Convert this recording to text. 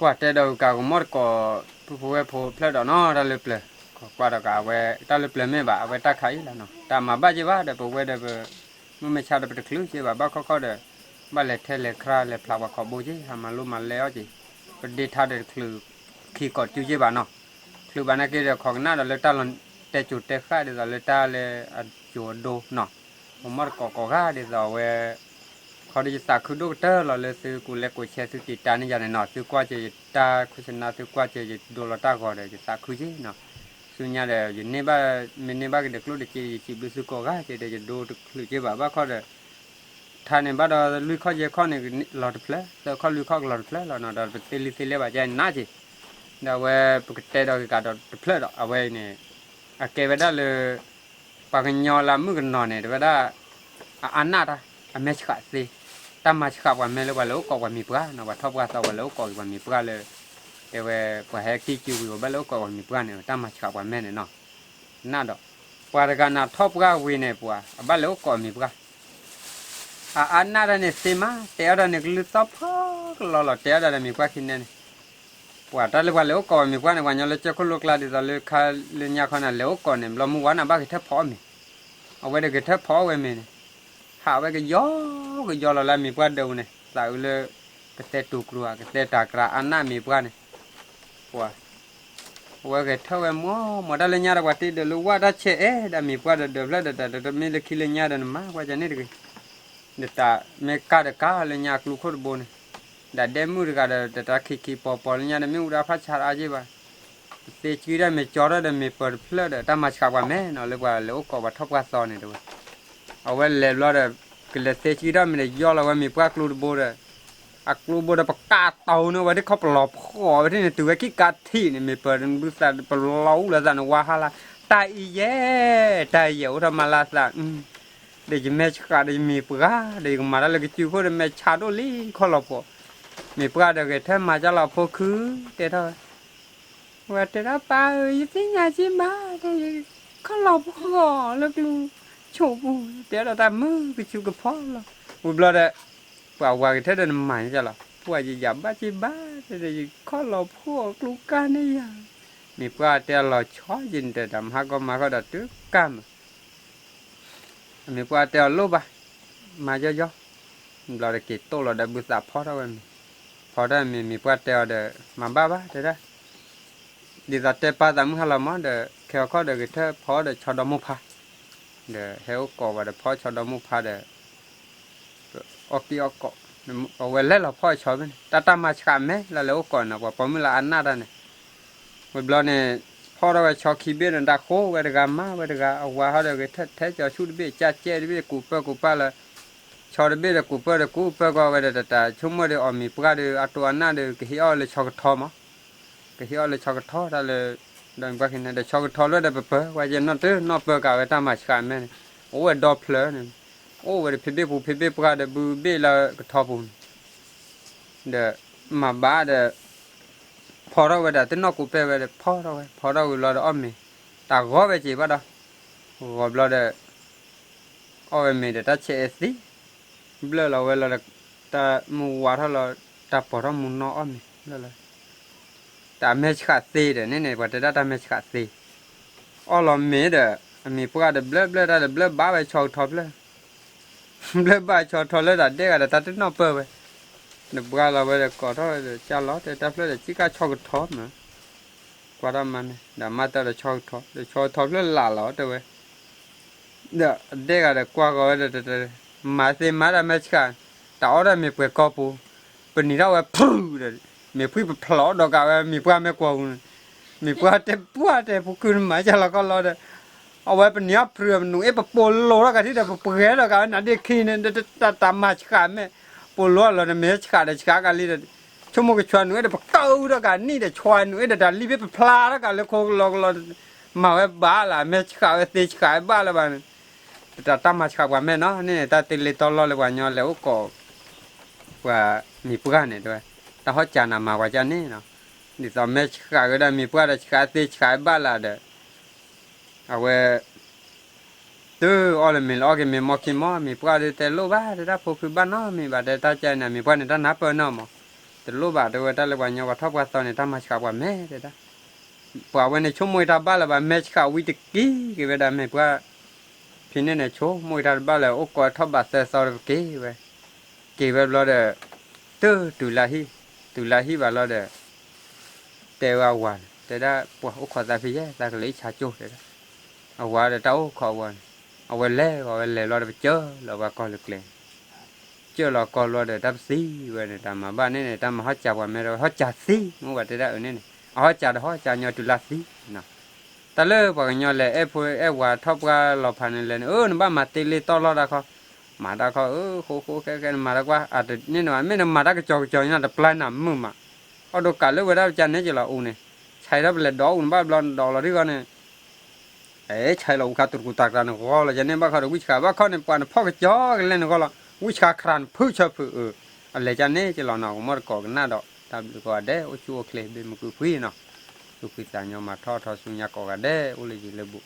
ပှၤတဲဒီးကးကမီၣ်တကိး ပုၢ်ဖိဝဲၢ်ဖိဖျၢၣ်ဒီးနီၤ တၢ်လၢပျၢၤ, ကွၢ်ဒီးကးအဝဲ တၢ်လၢပျၢၤမ့ၢ်ဘၣ် အဝဲတၢ်ခးအံၤလီၤနီၤ တၢ်မၤဘၣ်က့ဘၣ်ဒီး ပဝဲဒီးပ မုၢ်မ့ၢ်ဆါဒီးပတချုးက့ဘၣ် ဘၣ်ခီခီဒီး ဘၣ်လဲၤထဲလဲၤခြါလဲၤဖျးပှၤခီဘိက့ ဟးမၤလိမၤလဲအီၣ်က့ ပဒ့ထါဒီးတချုးခံကိးတက့ဘၣ်နီၤ, ချုးဘၣ်နာ်က့ဒီး ခီကနၣ်ဒီးလၢတၢ်လီၤတဲာ်ကိၤတဲာ်ဃာ်ဒ်သိးလၢတၢ်လၢအယိၤအဒိနီၤ, ပမီၢ်တကိးကိးဂၤဒ်သိးအဝဲ ခီဒီးယသးခုဒိၣ်ကတၢၢ်လီၤလၢသုကူးလဲၤကိးဆဲးသုတံာ်တာ်န့ၢ်ယၤန့ၣ်နီၤ, သုကွၢ်စၢၤယတၢ်ခိၣ်ဆနါ သုကွၢ်စၢၤယဒိလီၤတၢ်ဂီၤဒီး ယသးခုက့နီၤ, ဆူညါဒီး ယန့ၢ်ဘၣ် မ့ၢ်န့ၢ်ဘၣ်က့ၤဒီးကျိၣ်တက့ ယစံးဘျုးသုကိးဂၤက့ဒီး ယဒိတချုးက့ဘၣ် ဘၣ်ခီဒီး ထါန့ၣ်ဘၣ်ဒီးလွံၢ်ခီယဲၢ်ခီန့ၣ် လီၤတဖျၢၣ် သၢခီလွံၢ်ခီကလီၤတဖျၢၣ်လီၤနီၤ, ဒီးပသ့လံသ့လဲၢ်ဘၣ်ကဲနးက့, ဒီးအဝဲပကတဲဒီးက့ၤကးဒီးတဖျၢၣ်ဒီး အဝဲအံၤန့ၣ် အကဲဝဲဒၣ်လၢ ပှၤကညီလၢအမုၣ်ကနီၤန့ၣ် တဲဝဲဒၣ် အအါနၢ်တၢ် အမဲာ်ဆှးသ့, တၢ်မၤဆှးပှၤမဲလၢပှၤလဲၤအိၣ်ကိးပှၤမံၤပှၢ်နီၤ, ပှၤထီၣ်ပှၢ်သီပှၤလဲၤအိၣ်ကိးက့ၤပှၤမံၤပှၢ်လၢ တဲဝဲ ပှၤဟဲကံၢ်စုဝံၤ ပှၤဘၣ်လဲၤအိၣ်ကိးပှၤမံၤပှၢ်န့ၣ် တၢ်မၤဆှးပှၤမဲန့ၣ်နီၤ, နၢ်ဒီး ပှၤတဂၤနၤထီၣ်ပှၢ်ဝံၤန့ၣ် ပှၤအဘၣ်လဲၤအိၣ်ကိးမံၤပှၢ် အအါနၢ်တၢ်န့ၣ်သ့မး တဲအီၣ်တၢ်န့ၣ်ကလုၢ်သီၣ်ဖီကလီလီၤ တဲအီၣ်တၢ်ဒီးမံၤပှၢ်ခံနဲန့ၣ်, ပှၤတၢ်လၢပှၤလဲၤအိၣ်ကိးမံၤပှၢ်န့ၣ် ပှၤညီလၢကၠဲခိၣ်လိကျါဒ်သိးလၢခါလၢညါခီန့ၣ် လဲၤအိၣ်ကိးန့ၣ် ဘျီမုၢ်ဝါန့ၣ် ဘၣ်က့ၤထၢၣ်ဖီအီၣ်မ့ၤ, အဝဲတဂ့ၤထၢၣ်ဖီအီၣ်ဝဲမ့ၤန့ၣ်, ဟးဝဲကယီကယီလီၤလၢအမံၤပှၢ်ဒၢးပူၤန့ၣ် သးအုးလၢ ကသဲတူာ်ကျိၤဧါ ကသဲတၤကြၤအါနၢ်မံၤပှၢ်န့ၣ်, ပှၤ အဝဲဂဲၤထၢၣ်ဝဲမီၢ်မီၢ်တၢ်လၢညါဒီး ပှၤတ့ဒၢးလၢဝၣ်တၢ်ဆဲးအဲၣ်ဒီးမံၤပှၢ်ဒီးဒၢးဖျၢၣ်ဒီးတၢ်တမ့ၢ်လၢခံလၢညါဒီးနမၤကွၢ်ကန့ၣ်တဂ့ၤ, ဒီးတၢ်မ့ၢ်ကၢ်ဒီးကၢ်လၢညါအကျူခိၣ်တဘိန့ၣ်, ဒီးဒဲမုၣ်တဂၤဒီးတၢ်ခံခံပီၤပီၤလၢညါဒီးမ့ၢ်အူဒၣ်ဖးဆါတအါက့ဘၣ်, သ့ဆှံတၢ်မ့ၢ်ကၠီထီၣ်ဒီးမ့ၢ်ပၢၤတဖျၢၣ်ဒီး တၢ်မၤဆှးပှၤမဲနီၤ လၢပှၤလဲၤအိၣ်ကိးပှၤထီၣ်ပှၢ်သီန့ၣ်တဲဝဲ, အဝဲလဲၤဘျီဒီး ကလဲၤသ့ဆှံထီၣ်မ့ၢ်ဒီးယီလီၤဝဲမံၤပှၢ်ကျူတဘိဒီး အကျိဘိဒီးပကးတီၤန့ၣ် ဝဲဒ်ခီပလီၤဖှီၣ်ဝဲဒ်န့ၣ် တုၤဝဲခံကးထံၣ်န့ၣ် မ့ၢ်ပၢၤဘုသးပလီၤအူလီၤသးန့ၣ် ဝါဟါလၢ တၢ်အံၤယဲၢ် တၢ်အံၤယဲၢ် အိၣ်ထီၣ်မၤလၢသး, ဒီးယမဲာ်ဆှးဒီးယမံၤပှၢ်ဒီး ယကမၤတၢ်လၢကစုခိၣ်ဒီး မဲာ်ဆှးဒိၣ်လံခီလီၤဖှီၣ်, မံၤပှၢ်ဒီးဂဲၤထၢၣ်မၤကၢ်လီၤဖိခုတဲထီၣ်ဝဲ ဝဲတဲဒၣ်ပၢ်ဧၢ ယသ့ၣ်ညါက့မး တဲ ယခီလီၤဖှီၣ်လၢကျူဆိးပူၤ တဲဒီးတၢ်မုာ်ကဆူကဖီလီၤ. ဝံၤဘျီဒီး ပှၤဝၤဂ့ၤထၢၣ်ဒီးနမၤန့ၢ်လီၤ ပှၤယယၤဘၣ်က့ဘၣ် တဲဒီး ယခီလီၤဖှီၣ်ကျူကၢ်န့ၢ်ယၤ, မံၤပှၢ်တဲအလီၤဆီယံၤန့ၣ် တၢ်မဟါကီမၤဃီဒီးတုၤကၢ်မး အမံၤပှၢ်တဲအီၤလိၣ်ဘၣ်, မၤယီယီ, ဘျီတက့ၤတိၢ်လီၤဒီးဘုသးဖီထီၣ်ဝဲမ့ၤ, ဖီထီၣ်မ့ၤ မံၤပှၢ်တဲအီၤဒီး မၤဘၣ်ဘၣ်တဲဒၣ်, ဒ်သိးတဲပၢ်သးမုၢ်ဟါလီၤမးဒီး ခဲအီၤခီၣ်ဒီးဂဲၤထၢၣ်ဖီဒီးဆီဒီမိၢ်ဖါ, ဒီးဟဲအိၣ်ကိးဝဲဒီးဖီဆီဒီမိၢ်ဖါဒီး အီၣ်ကံၣ်အီၣ်ကိး, အဝဲလဲၤလီၤဖီအဆီဘၣ်န့ၣ် တၢ်တၢ်မၤဆှးမဲလၢလဲၤအိၣ်ကိးန့ၣ် ပှၤပိာ်မုၣ်လၢအနၢ်တၢ်န့ၣ်, ဝံၤဘျီန့ၣ် ဖီထီၣ်ဝဲဆီခံဘ့ၣ်န့ၣ် တၢ်ဃိဝဲတဂၤမၤဝဲတဂၤ အဝၤဟီဒီးဂဲၤထၢၣ်ထဲကၠီၤဆူၣ်တဘ့ၣ် ကၢ်ကဲတဘ့ၣ် ကူးပၢၢ်ကူးပၢ်လၢ ဆီတဘ့ၣ်ဒီးကူးပၢၢ်ဒီးကူးပၢၢ်ကွၢ်ဝဲဒီးတၢ်ဆိကမိၣ်ဒီးအီၣ်မံၤပှၢ်ဒီးအတိၢ်အနၢ်ဒီး ကဟ့ၣ်အီၣ်လၢဆီကထီမး, ကဟ့ၣ်အီၣ်လၢဆီကထီတၢ်လၢ ဒီးမံၤပှၢ်ခံန့ၣ် ဒီးဆီကထီလွဲၢ်ဒီးပပၢၤ ကွၢ်ကဲနီၢ်တနီၢ်ပၢၤကးဝဲတၢ်မၤဆှးမဲန့ၣ် အိၣ်ဝဲဒီဖျၢၣ်န့ၣ်, အိၣ်ဝဲဒီးဖံးဘ့ၣ်ပူၤဖံးဘ့ၣ်ပှၢ်ဒီးဘုဘ့ၣ်လၢကထီပူၤန့ၣ် ဒီးမၤဘၣ်ဒီး ဖီထီၣ်ဝဲဒၣ်တနီၢ်ကူးပဲာ်ဝဲဒီးဖီထီၣ်ဝဲ ဖီထီၣ်ဝံၤဘျီဒီးအီၣ်မ့ၤ, တၢ်ဂီၤဝဲက့ၤဘၣ်ဒီး ဂီၤဘျီဒီး အီၣ်ဝဲမ့ၤဒီးတၢ်ဆဲးအဲၣ်သံ, ဘျၢၣ်လီၤဝဲလီၤဒီး တၢ်မုၢ်ဝါထီၣ်လီၤ တၢ်ပိာ်ထီၣ်မူနီၢ်အီၣ်မ့ၤလီၤလီၤ, တၢ်မဲာ်ဆှးသ့ဒီးန့ၣ်န့ၣ် ပှၤတဲဒၣ်တၢ်မဲာ်ဆှးသ့, အီၣ်လီၤမ့ၤဒီး အမံၤပှၢ်ဒီးဘျၢဘျၢတၢ်ဒီးဘျၢဘၣ်ဝဲဆီကထီဖျၢၣ် ဘျၢဘၣ်ဆီထီလၢတၢ်ဒဲၣ်ဂၤဒီးတၢ်တနီၢ်ပၢၢ်ဝဲ, ဒီးဘှါလီၤဝဲဒီးကိးထီၣ်ဝဲဒီးကၢ်လီၤတဲတၢ်ဖျၢၣ်ဒီးကံၣ်ကၢ်ဆီကထီမး, ကွၢ်ထီၣ်မးန့ၣ် ဒီးမၤတၢ်ဒီးဆီကထီ ဒီးဆီကထီဖျၢၣ်လးလီၤတဲဝဲ, ဒီးအဒဲၣ်ဂၤဒီးကွၢ်ဂီၤဝဲဒီး မၤသ့မၤတၢ်မဲာ်ဆှး, တၢ်အီၣ်တၢ်မ့ၤပှဲၤကီၢ်ပူၤ, ပနံၤထီၣ်ဝဲဖုၣ်ဒီး မ့ၤဖှံပဖျိးဒီးကးဝဲမံၤပှၢ်မဲာ်ကွီၢ်ပူၤန့ၣ်, မံၤပှၢ်တဲပှၢ်တဲ ပူၤခုၣ်နမၤကၢ်လီၤကီၢ်လီၤဒီး အဝဲပနံၤအီၣ်ဖုၣ် ပနူၤအ့ၣ်ပပိာ်လိၤထီၣ်ကးထံၣ်ဒီး ပပှဲၤထီၣ်ကးဝဲနၤဒ့ၣ်ခံန့ၣ် တၢ်မၤဆှးမဲာ်, ပိာ်လိၤအလီၢ်န့ၣ် မ့ၢ်ဆှးဒီးဆှးကးလံဒီး ဆိကမိၣ်ကဆှးနူၤအ့ၣ်ဒီးပကၢအူထီၣ်ကးနံၣ်ဒီးဆှးနူၤအ့ၣ်ဒီးတၢ်လံၣ်ဘ့ၣ်ပဖျါထီၣ်ကးလၢခိကလီကလီ, မၤဝဲဘၣ်လၢ မဲာ်ဆှးဝဲသ့ဆှးဝဲဘၣ်လၢၤဘၣ်န့ၣ်, တၢ်တၢ်မၤဆှးပှၤမဲာ်နီၤ န့ၣ်တၢ်တ့လ့တီလီၢ်လၢပှၤညီလဲၤအိၣ်ကိး ပှၤမံၤပှၢ်န့ၣ်တဲဝဲ, တၢ်ဟီၣ်ကၢနၤမၤပှၤကၢ်န့ၣ်နီၤ, ဒ်သိးမဲာ်ဆှးဝဲဒၣ်မံၤပှၢ်ဒီးဆှးသ့ဆှးဝဲဘၣ်လၢၤဒီး အဝဲ တုၤအီၣ်လၢမ့ၤလၢအီၣ်က့ၤမ့ၤမီၢ်ခံမီၢ် မံၤပှၢ်ဒုးတဲလိၣ်ဘၣ် တဲတၢ်ဖိဖုဘၣ်နီတမံၤဘၣ် တဲတၢ်ကၢန့ၣ် မံၤပှၢ်န့ၣ် တၢ်နၢ်ပၢၢ်နီၢ်မး, တလိၣ်ဘၣ်တဲဝဲ တၢ်လၢပှၤကညီပှၤထီၣ်ပှၤသီန့ၣ် တၢ်မၤဆှးပှၤမဲာ်တဲဒၣ်. ပှၤဝဲန့ၣ်ဆိကမိၣ်တၢ်ဘၣ်လၢၤဘၣ် မဲာ်ဆှးဝံတက့ၢ်က့ၤဝဲဒၣ် မ့ၢ်ပှၤဖံန့ၣ်န့ၣ် ဆိကမိၣ်တၢ်တဘၣ်လၢၤ အိၣ်ကိးထီၣ်ဘးသၢသီတက့ၢ်ဝဲ, က့ၤဝဲဘျီဒီး တုၤတုၤလၢဟံၣ်, တုၤလၢဟံၣ်ဘၣ်လီၤဒီး တဲဝဲအဝၤန့ၣ် တဲဒၣ် ပှၤအိၣ်ခိးသးဖဲယဲ သးကလဲၤဆါကၠိတဲဒၣ်. အဝၤဒီးတၢ်အိၣ်ခိးအဝၤန့ၣ် အဝဲလဲၤဂီၤဝဲလဲၤလီၤဒီး ပကၢၢ်လီၤပှၤကီၢ်လၢကျဲန့ၣ်, ကၢၢ်လီၤကီၢ်လီၤဒီး တၢ်ပသံဝဲန့ၣ် တၢ်မၤဘၣ်န့ၣ်န့ၣ် တၢ်မၤဟီၣ်စၢၤပှၤမဲာ်ဒီး ဟီၣ်စၢၤသံ မ့ၢ်ဝဲတဲဒၣ်အန့ၣ်န့ၣ် အဟီၣ်စၢၤတဟီၣ်စၢၤညီတုၤလၢသံနီၤ. တၢ်လၢပှၤကညီလဲၤအဲၣ်ဖိအဲၣ်ဝၤထီၣ်ပှၢ်လီၤဖးန့ၣ်လဲၣ်န့ၣ် အၢ နဘၣ်မၤတ့လ့တီၢ်လီၢ်တၢ်ခီ, မၤတၢ်ခီ အၢ ဃိဃိခဲခဲနမၤတၢ်ကွၢ် အတန့ၢ်နဘၣ် မ့ၢ်နမၤတၢ်ကစီၤကစီၤန့ၣ် တပျၢ်နၤမုာ်မး, အီၣ်ဒိးကးလၢဝဲဒၣ်ပကန့ၣ်က့ၤလီၤအူန့ၣ်, ဆဲးထီၣ်ပလဲၤဒီးအူနဘၣ်ဘျီ နဒီးလီၤထံၣ်ဃီန့ၣ် အဲ ဆဲးလီၤအူခါ တရူးတၢ်ကျါန့ၣ် ဂီၤလီၤယန့ၣ် ဘၣ်ခီဒီး ဝံၣ်ဆှး ဘၣ်ခီန့ၣ် ပှၤနဖီၣ်ကစီၤကလဲၣ်န့ၣ်ဂီၤလီၤ ဝံၣ်ဆှးခရၣ်နဖုဆၢဖုးအၢ, အလဲၤကန့ၣ်က့ၤလီၤနီၤ ကမီၣ်တကိးကနၣ်ဒီး တၢ်ဘျုးကိးဂၤဒဲး အိၣ်ဆူၣ်အိၣ်ချ့ ဘ့ၣ်မုၢ်ကွံဖှံနီၤ, သူၣ်ဖှံသးညီမၤထီၣ်ထီဆူညါကိးဂၤဒဲး အိၣ်လၢယံၤလၢဘူး